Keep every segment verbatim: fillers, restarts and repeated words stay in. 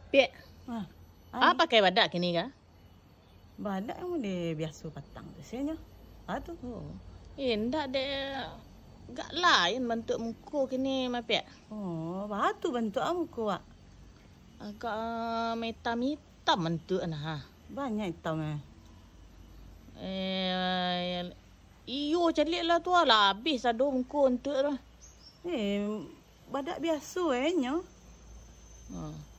Piak. Ah, pakai badak kini ka? Badak yang model biaso patang tu, biasonyo. Ah, tu. Oh. Eh, ndak dek, gak lain bantuak muko kini mah, Piak. Oh, baa tu bantuak ah muko, Wak? Agak, ah, itam-itam bantuak nah, ah. Banyak itam, eh? Eh, iyo, caliak lah tu, ah, lah abih sado muko bantuak tu. Eh, badak biaso, eh, nyo. Ha.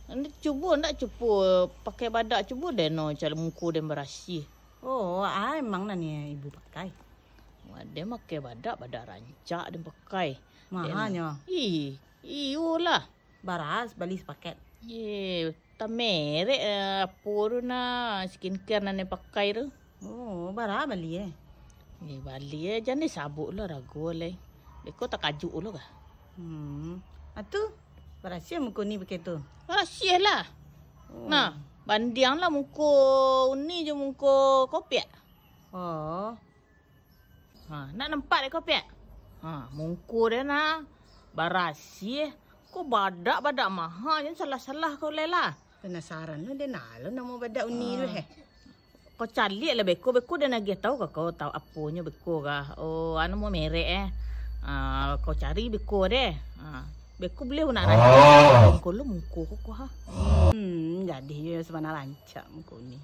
Anda cubo ndak, cubo pakai badak, cubo den no cari muko den barasiah. Oh, ah, emang nan ibu pakai? Wah, den pakai badak, badak rancak den pakai. Mahanyo? Ih, iyolah. Bara bali sapaket? Ye, tamerek, eh, apo tu nah, skincare nan den pakai tu. Oh, bara bali, eh? Eh, bali, eh, jan disabuik lo harago lai. Beko takajuik lo kah? Hmm. Atu, barasiah muko ni pakai tu? Barasiah lah. Oh. Nah, bandiang lah muko uni jo muko kopiak. Oh. Ha, nak nampak dek ko, Piak? Ha, muko den nah, barasiah. Ko badak, badak maha, jan salah-salah ko lai lah. Penasaran lo, den alo namo badak uni tu, heh. Ko caliak lah beko, beko den agiah tau ka ko, tau aponyo beko kah? Oh, anu mo merek, eh. Ha, ko cari beko deh. Ha, beko buliah nak rancak. Ko lo muko ko, ko ha. Hmm, jadi yo sabana rancak muko ni.